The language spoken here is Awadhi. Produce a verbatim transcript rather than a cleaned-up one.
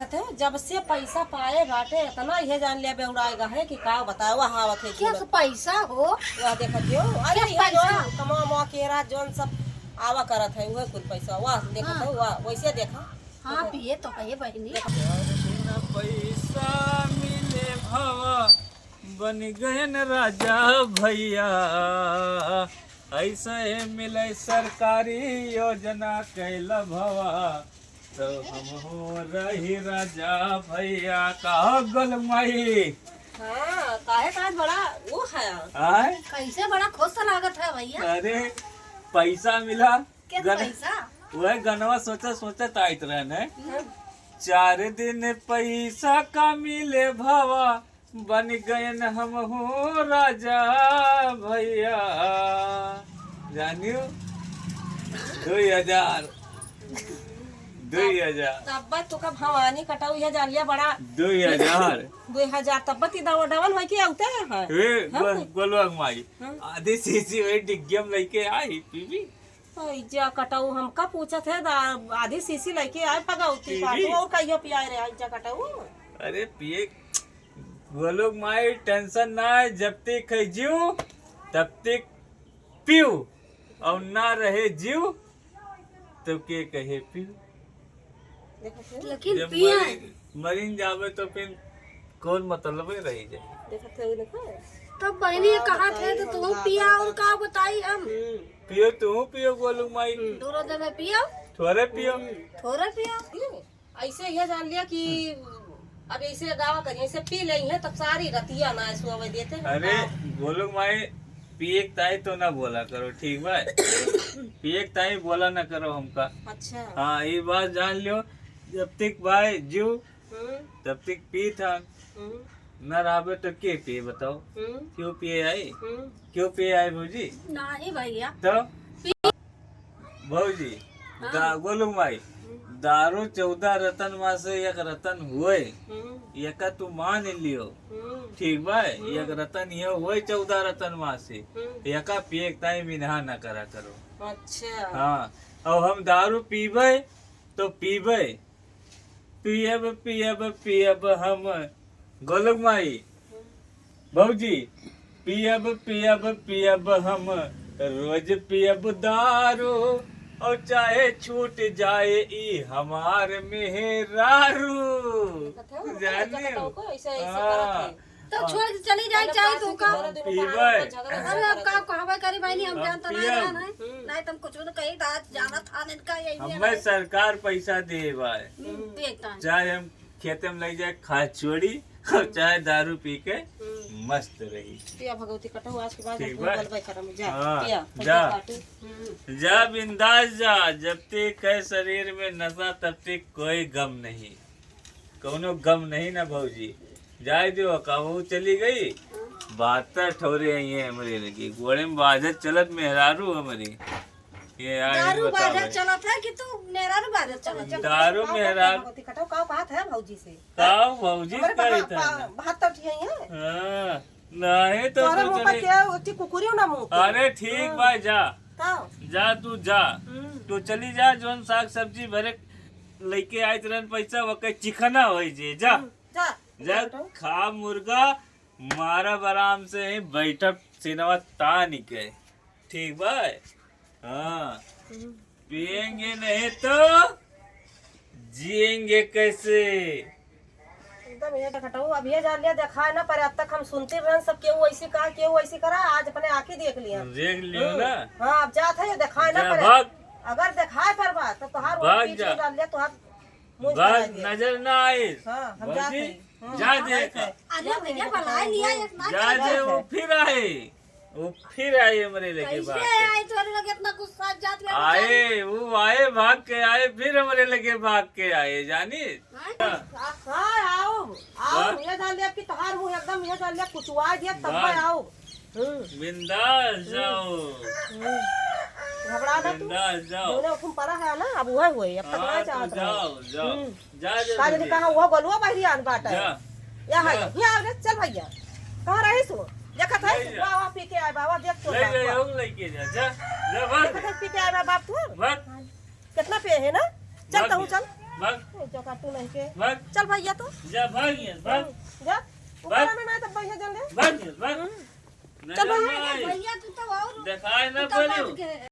देखत हो, जब से पैसा पाए बाटे, इतना इहे जान लिया बेउड़ाए गा है कि का बताओ, वहाँ आवत है क्या घूमत। पैसा हो? वह देखत हो, अरे क्या इहे पैसा? जौन कमा मुआ के रात जौन सब आवा करत है, उहे कुल पैसा, वह देखत हाँ। हो, वह वैसे देखा। हाँ, पिए तो है बहिनी। पैसा मिले भवा, बन गयन राजा भैया, ऐसे मिले सरकारी योजना कैला भवा, तो हम हो रही राजा भैया। का हो गोलू माई? हाँ, काहे का आज बड़ा वो है? आय? कैसे बड़ा खुश लागत है भैया? अरे, पैसा मिला। क्या गन-, पैसा? वह गनवा सोचा सोचत आइत रहन है। हम्म। चार दिन पैसा का मिले भवा, बन गयन हम हो राजा भैया। जानियो, दुई हजार। दुई हजार। तब, तब तो का भवानी कटाऊ यह जान लिया बड़ा। दुई हजार। दुई हजार, तब ती दवा डवन होई के आउते हैं। ए, हम गो-, गोलुआ के माई। हाँ। आधी शीशी वही डिग्गियम लेके आई, पीबी। ऐजा कटाऊ हमका पूछत है, दा-, आधी शीशी लेके आए पगौती पीबी। का, तू और कहियो पियाए रे, ऐजा कटाऊ। अरे पिए, गोलू माई टेंशन ना है, जब तक है जीव, तब तक पीऊ, और ना रहे जीव, तो के कहे पीऊ। देखत हो? लेकिन जब पिए। मरी, मरिन जावे तो फिर कौन मतलब रही जाए? देखत हो, देखो। तब बहिनी का कहा थे बताई तो हम तू का पिया और बताई? का बताई हम? हम्म। पियो तू, पियो गोलू माई। हम्म। थोड़ा देर में पियो। थोड़े पियो। हम्म। थोड़े पियो। पियो। ऐसे यह जान लिया कि अब ऐसे गावा करिए, ऐसे पी लेई है, तब सारी रतिया ना सोवे देते हैं। अरे, का? गोलू माई, पिए के ताई तो ना बोला करो, ठीक बा? पिए के ताई बोला ना करो हमका। अच्छा। हाँ, ये बात जान लियो, जब तक भाई जीव, हम्म। तब तक पीत हन। हम्म। ना रहबे तो के पिए बताओ? हम्म। क्यों पिए आई? हम्म। क्यों पिए आई भौजी? नाही भैया। तो? पी- भौजी, हाँ। दा-, गोलू माई, हम्म। दारू चौदह रतन मा से एक रतन हुए, हम्म। एका तू मान लियो। हम्म। ठीक बा? हम्म। एक रतन ये हुए चौदह रतन मा से, हम्म। एका पिए के ताई मिनहा ना करा करो। अच्छा। हाँ, और हम दारू पीबे तो पीबे, पियब, पियब, पियब हम। गोलक माई, भौजी, पियब, पियब, पियब हम, रोज पियब दारू, और चाहे छूट जाए ई हमार मेहरारू। देखत हो, जानी? देखत हो, ऐसे, ऐसे हाँ। करत है। तो हाँ। छोड़ के चली जाए, पहले चाहे बात तू का। करे, दोनों पीबे। परानी में झगड़ा अरे, अब करत का है। कहबे करी बहिनी, हम हम जानता नहीं पियब। रहन है। हम्म। नहीं, तुम कुछ तो कही, आज जानत था इनका यही हमें है। सरकार पैसा दे बा। हम्म, देखता है। चाहे हम खेते में लग जाए, खाद छोड़ी, हम्म। चाहे दारू पी के हम्म। मस्त रही। पिया भगवती कटहु, आज के बाद ठीक हम बा? बोलबे करम, जा, हाँ, पिया, जा। पहिले काटू। हम्म। जा बिंदास जा, जब तक है शरीर में नशा, तब तक कोई गम नहीं। कौनो गम नहीं ना भौजी। जाए दो, का वो चली गई, बहत्तर ठौरे आई हैं हमरे लगे। गोड़े में बाझत चलत मेहरारू हमरी। ये आई दारू बतावे। बाझत चलत है कि तू मेहरारू बाझत चलत है? दारू का मेहरारू। भगवती कटहु, का बात है भौजी से? का भौजी हमरे कही बहा-, था? बहा-, बहत्तर ठिया ही है। हाँ, नहीं तो तोरे तू मुंह पर चली क्या होती कुकुरी ना मुंह पे? अरे ठीक हाँ। बा, जा। का? जा तू जा। हम्म। तू चली जा, जौन साग सब्जी भरे लइके आइत रहन पैसा, वके चिखना होई जे, जा। हम्म, जा। जा, बेटा। खा मुर्गा, मारा बराम से ही बैठब सिनवा तान के। ठीक बा? हाँ। हम्म। पिएंगे नहीं तो जिएंगे कैसे? एकदम ये कटहु, अब ये जान लिया, देखाए ना पड़े। अब तक हम सुनते रहन सब, केहू ऐसी कहा, केहू ऐसी करा, आज अपने आँखी देख लिया। देख लियो हम्म। ना। हाँ, अब जात है, ये देखाए ना जा, पड़े। भाग। अगर देखाए पर बात, तो तोहार वो भाग पीछे जा। डाल लिया, तोहार मुंह भाग, दिखाई दे। नजर ना आए। हाँ, हम जात भौजी, है। हम्म, जा हम दे जात का। है। अरे भैया, भलाई लिया, एक ना जा चला दे, जाए। वो फिर आए। वो फिर आए हमरे लगे कैसे भाग के। आए तोरे लगे इतना गुस्सा जात में? आए, वो आए भाग के आए, फिर हमरे लगे भाग के आए, जानी? हाँ? हाँ, आओ, आओ, हाँ? ये जान लिया कि तोहार मुंह एकदम, ये जान लिया कुचुआ दिया, तब बस। मैं आओ। हम्म। बिंदास जाओ। हम्म। घबरा ना तू। बिंदास जाओ। जौने हुकुम पड़ा है ना, अब वह हुए, अब तक हाँ, ना तो चाहत रहो। जाओ, जाओ। हम्म। जा जल्दी का जल्दी। कहा हुआ गोलुआ बहरी आन बाटा है। जा। या है, जा। यहाँ आ रे, चल भैया। कहाँ रही सो? देखत है, ले जा। बाबा पी के आए, बाबा देख तो ले बाप, जा, बाप। हम लेके जा, जा, जा, भाग। देखत है, पी के आए बा बाप तू। भाग। कितना पे है ना? चल भाग कहूँ जा। चल। भाग। ए, चोकाटू नहीं के। भाग। चल भैया तू। जा, भाग यहाँ, भाग। जा। ऊपर भाग। आना ना, तब भैया जल्दी। भाग यहाँ, भाग। हम्म। नहीं चल भैया। भाई। भैया तू तो और देखाए ना तू तो पड़ो। बच गए।